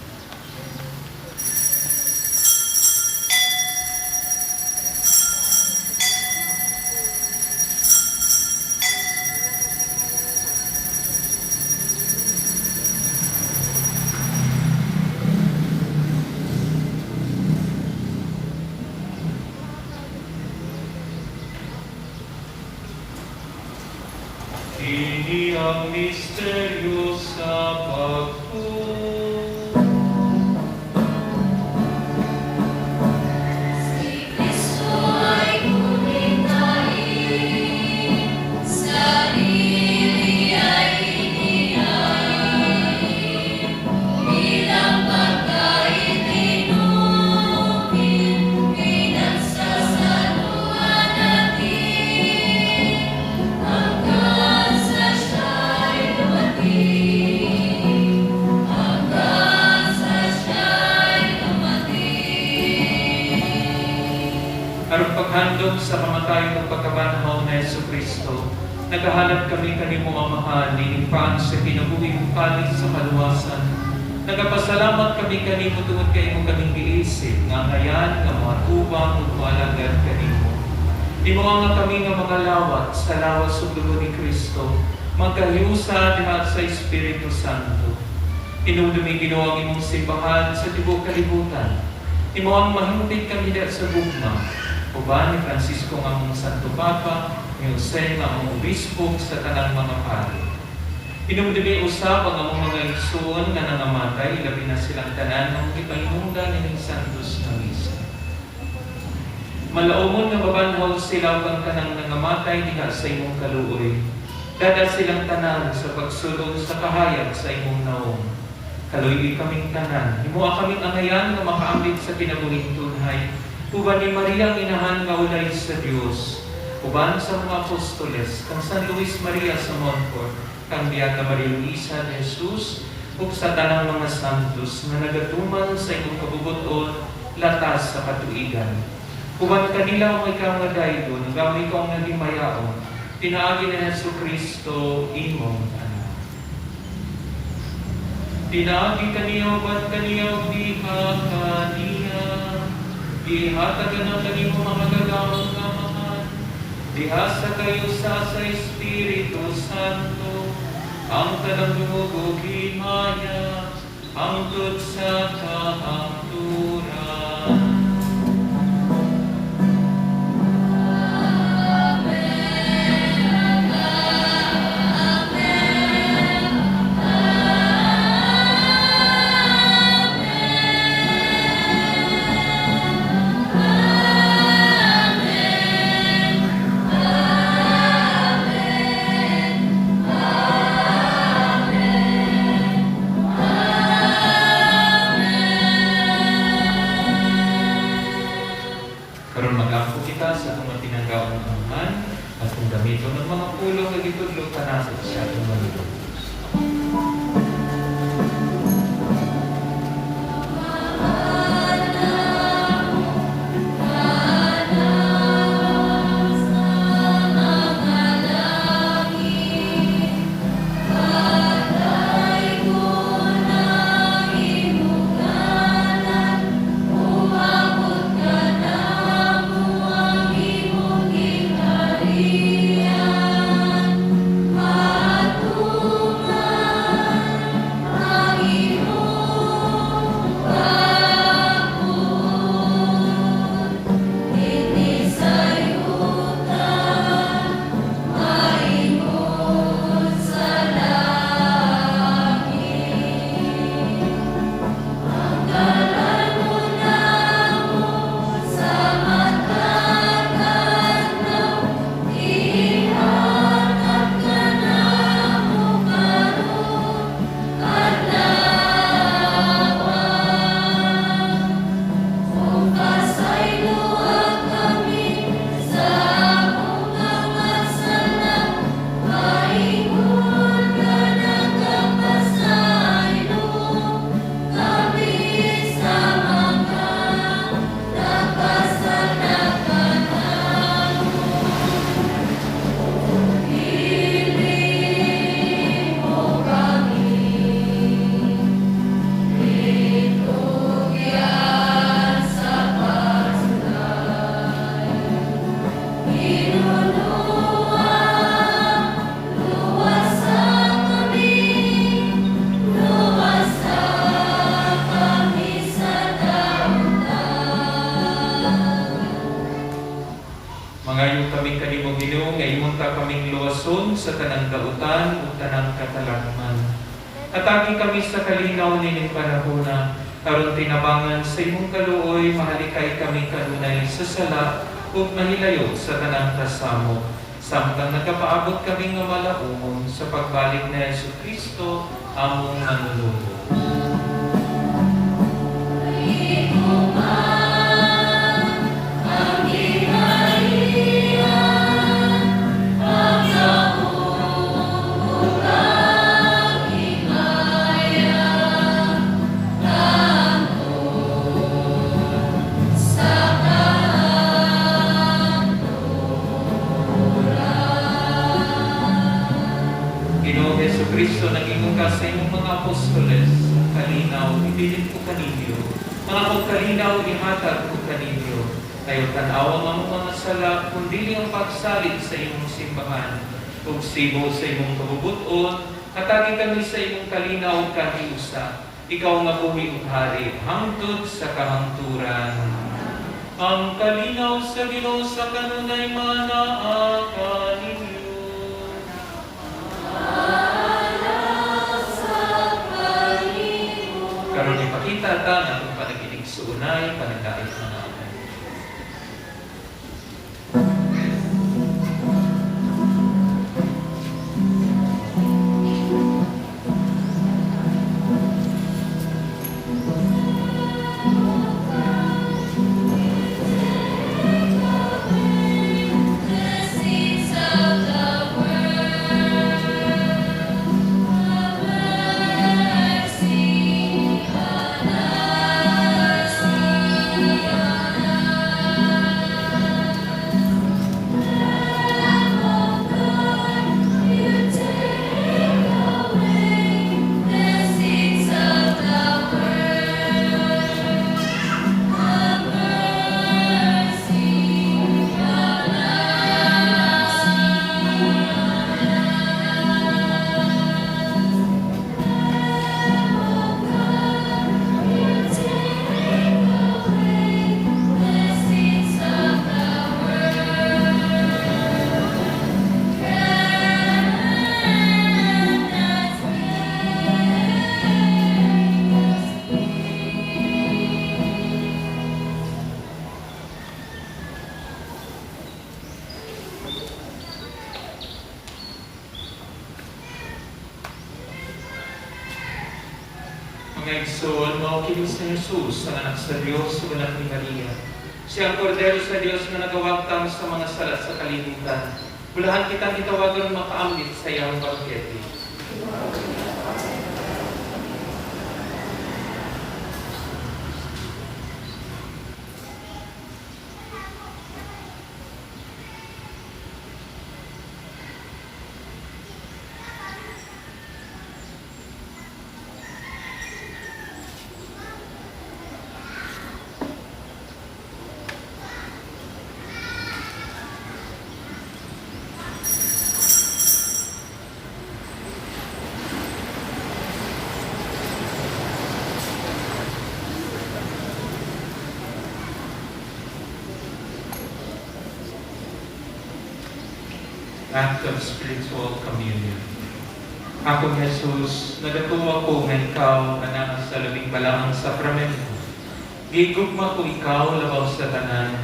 Kini ang misteryo sa pagtuo. Si Kristo ay kumitain, sarili ay inihain, bilang pagkain inupin, pinagsasaluhan natin, hanggang sa siya'y dumating, hanggang sa siya'y dumating. Aron paghandom sa kamatayon ug pagkabanhaw ni Hesus Kristo, nagahalad kami kanimo, Amahan, nining pan sa kinabuhi ug kalis sa kaluwasan. Nagapasalamat kami kanimo tungod kay imo kaming giisip nga angayan nga moatubang ug moalagad kanimo. Himoa nga kami nga mga lawat sa lawas ug dugo ni Kristo, magkahiusa diha sa Espiritu Santo. Hinumdumi, Ginoo, ang imong simbahan sa tibuok kalibutan. Himoang mahimpit kami diha sa gugma, uban ni Francisco nga among Santo Papa, ni Jose nga among Obispo, sa tanang mga pari. Hinumdumi usab ang among mga igsoon nga nangamatay, ilabi na silang tanan nga gipahinungdan nining santos nga misa. Malaumon nga mabanhaw sila ug ang tanang nangamatay diha sa imong kaluoy. Dad-a silang tanan sa pagsulod sa kahayag sa imong naong. Kaluy-i kaming tanan, himoa kaming angayan nga makaambit sa kinabuhing tunhay, uban ni Maria ang inahan nga ulay sa Dios, uban sa mga apostoles, kang San Luis Maria sa Montfort, kang Beata Maria Luisa de Jesus, ug sa tanang mga santos nga nagatuman sa imong kabubut-on latas sa katuigan. Uban kanila ug ikaw nga daygon, ug ikaw nga himayaon, pinaagi ni Hesus Kristo imong anak. Pinaagi kaniya, uban kaniya, ug diha kaniya, ihatagan ang kanimo makagagahom nga Amahan, diha sa kahiusa sa Espiritu Santo, ang tanang dungog ug himaya, hangtod sa kahangturan. Karon mag-ampo kita sa atong matinanggaong Amahan at kung gamiton ng mga pulong nga gitudlo kanato sa atong Manluluwas. Umabot kanamo ang imong gingharian. Matud Ginoo nga imong ta kaming luwason sa tanang dautan ug tanang katalagman. Hatagi kami sa kalinaw nining panahona, aron tinabangan sa imong kaluoy mahalikay kami kanunay sa sala ug mahilayo sa tanang kasamok, samtang nagapaabot kami nga malaumon sa pagbalik ni Hesus Kristo among Manunubos. Ang gingharian, pagdaog ug ang himaya, nganto sa kahangturan. Ginoong Hesus Kristo, nag-ingon ka sa imong mga apostoles, "Ang kalinaw ibilin ko kaninyo, ang akong kalinaw ihatag ko kaninyo. Ayaw tan-awa ang among mga sala, kundili ang pagsalig sa imong simbahan. Ug sibo sa imong kabubut-on, hatagi kami sa imong kalinaw ug kahiusa. Ikaw nga buhi ug hari, hangtod sa kahangturan." Ang kalinaw sa Ginoo sa kanunay manaa kaninyo. Karon ipakita ta ang atong panag-iigsuonay, panagdait mga amay. The sins of the world, have mercy on us. Lamb of God, you take away the sins of the world. Have mercy on us. Lamb of God, you take away the sins of the world. Grant us peace. Mga igsoon, mao kini si Jesus, ang anak sa Dios ug anak ni Maria. Siya ang kordero sa Dios nga nagawagtang sa mga sala sa kalibutan. Bulahan kitang gitawagan makaambit sa iyang bangkete. Act of Spiritual Communion. Akong Jesus, nagatuo ko nga ikaw anaa sa labing balaang sakramento. Gigugma ko ikaw labaw sa tanan.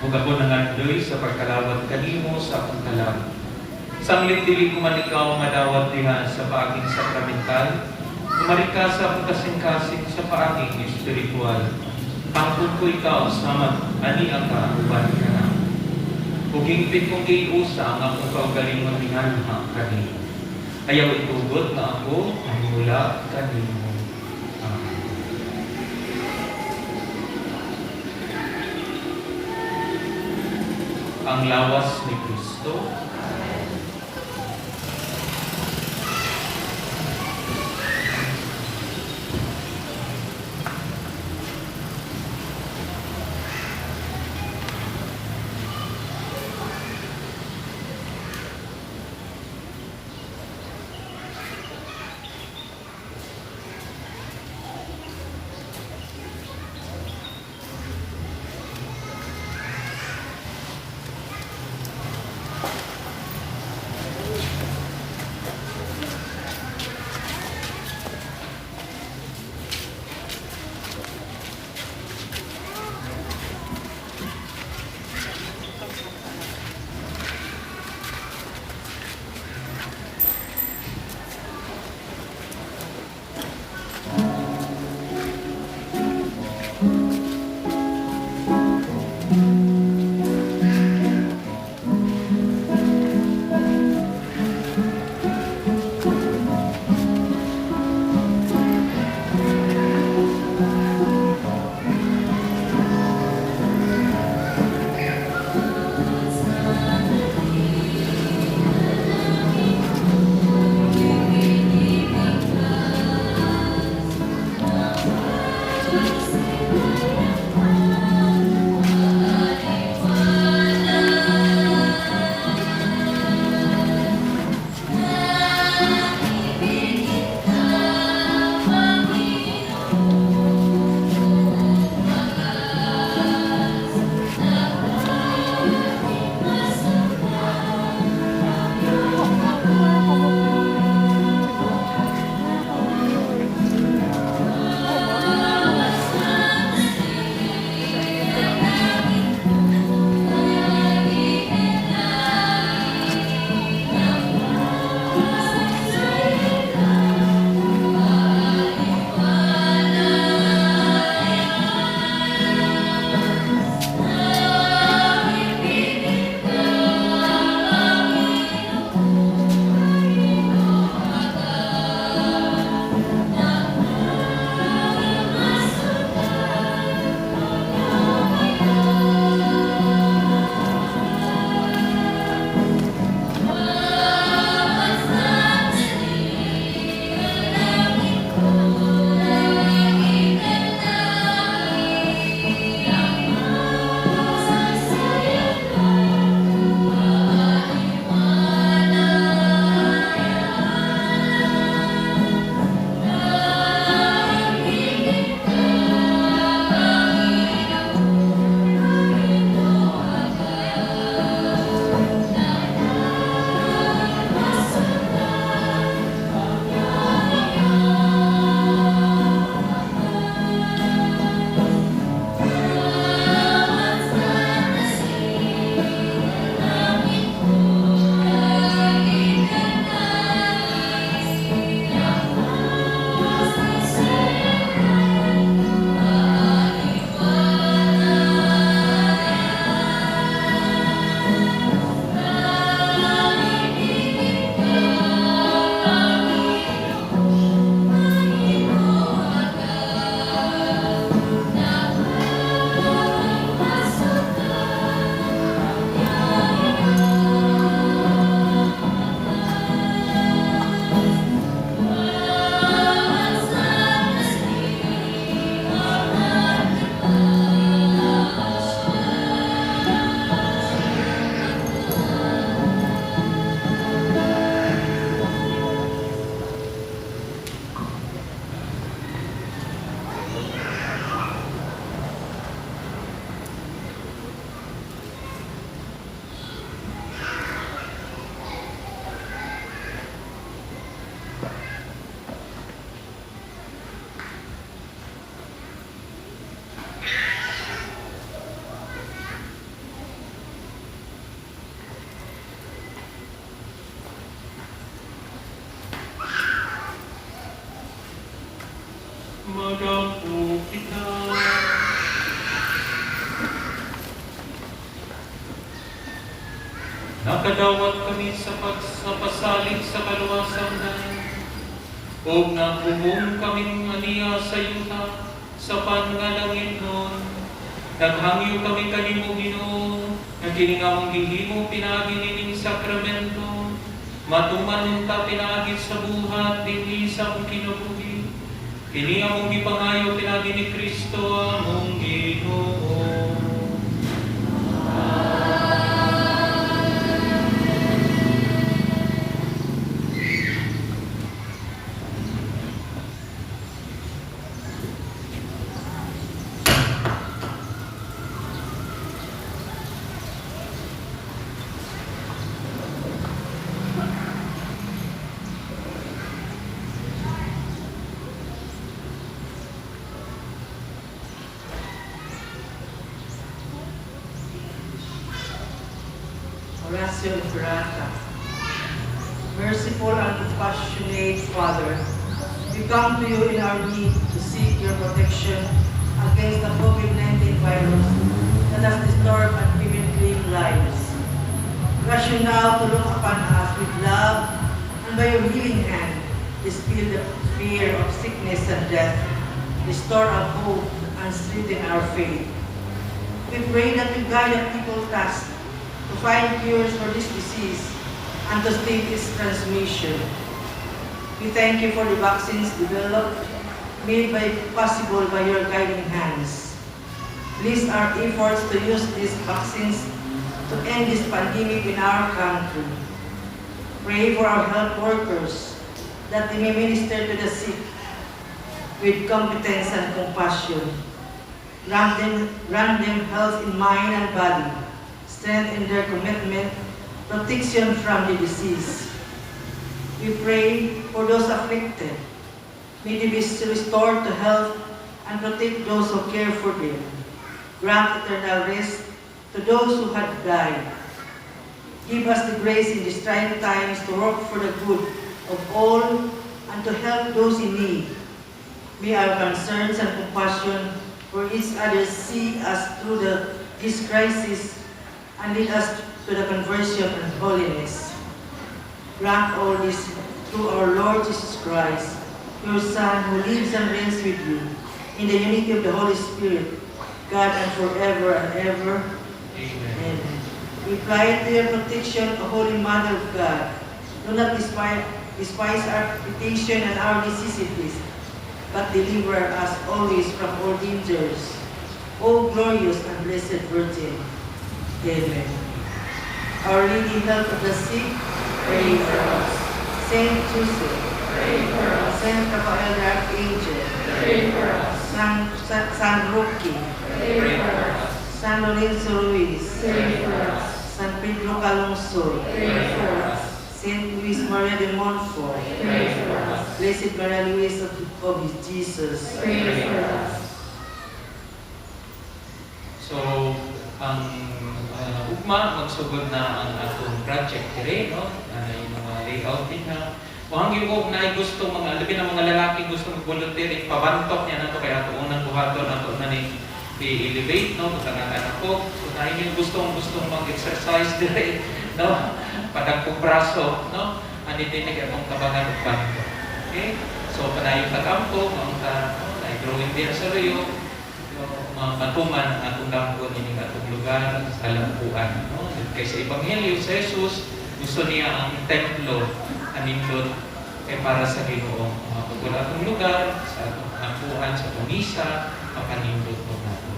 Ug ako nangandoy sa pagkalawat kanimo sa akong kalag. Sanglit dili ko man ikaw madawat diha sa paaging sakramental, umari ka sa akong kasing-kasing sa paaging espiritual. Angkon ko ikaw sama ania ka uban ka. Ug hingpit kong giusa ang akong kaugalingon mihanha kanimo. Ayaw itugot na ako mahimula kanimo. Amen. Ang lawas ni Kristo. Magampo kita. Nakadawat kami sa pagsapasalig sa kaluwasan na ug nahubong kaming aniya sa yuta sa pangalangit nun. Naghangyo kami kanimo, Ginoo, nga kini nga among gihimo pinaagi nining sakramento matuman unta pinaagi sa buhat dinhi sa among kinabuhi. Kini among gipangayo pinaagi ni Kristo among Ginoo. Oratio Imperata. Merciful and compassionate Father, we come to you in our need to seek your protection against the COVID-19 virus that has disturbed and even claimed lives. Rush you now to look upon us with love and by your healing hand dispel the fear of sickness and death, restore our hope and strengthen our faith. We pray that you guide the people tasked to find cures for this disease and to stop its transmission. We thank you for the vaccines developed, made by possible by your guiding hands. Bless our efforts to use these vaccines to end this pandemic in our country. Pray for our health workers that they may minister to the sick with competence and compassion. Grant them health in mind and body, strength in their commitment, protection from the disease. We pray for those afflicted. May they be restored to health and protect those who care for them. Grant eternal rest to those who have died. Give us the grace in these trying times to work for the good of all and to help those in need. May our concerns and compassion for each other see us through this crisis and lead us to the conversion and holiness. Grant all this through our Lord Jesus Christ, your Son, who lives and reigns with you in the unity of the Holy Spirit, God, and forever and ever. Amen. Amen. We fly to your protection, O Holy Mother of God. Do not despise our petition and our necessities, but deliver us always from all dangers. O glorious and blessed Virgin. Amen. Our Lady, Help of the Sick, Pray for us. Saint Joseph, Pray for us. Saint Raphael the Archangel, Pray for us. San Roque, Pray for us. San Lorenzo Ruiz, Pray for us. San Pedro Calungsod, Pray for us. Saint Louis Maria de Montfort, Pray for us. Blessed Maria Louise of Jesus. Pray for us. So, ang ugma, magsugod na ang atong project dire, no? Ana yung mga layout din na. Muhangyo ko na gusto mga labi na mga lalaki gusto mag-volunteer ipabantok niya nato kay ato unang buhaton ato na ni i-elevate, no, tatangan ako. So na yung gustong mag-exercise dire, no, padagpong braso, no, ani din kay atong tabangan og bantok. Okay? So padayon tagampo, ang ta, no, na drawing din sa luyo, matuman ang atong damgo ini atong lugar sa lampuan, no? Kay sa ebanghelyo sa Jesus, gusto niya ang templo anindot kay para sa Ginoo. Mga pag atong lugar sa atong lampuan sa atong misa, mapanindot po nato.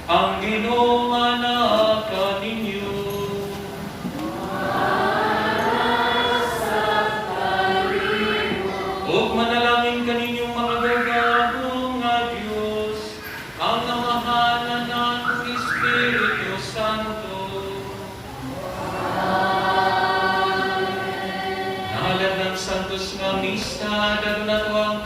Ang Ginoo manaa kaninyo. Ug manalangin kaninyong makagagahom nga Dios, ang Amahan, Anak, ug Espiritu Santo. Nahalad ng Santos nga Misa, dadto nato ang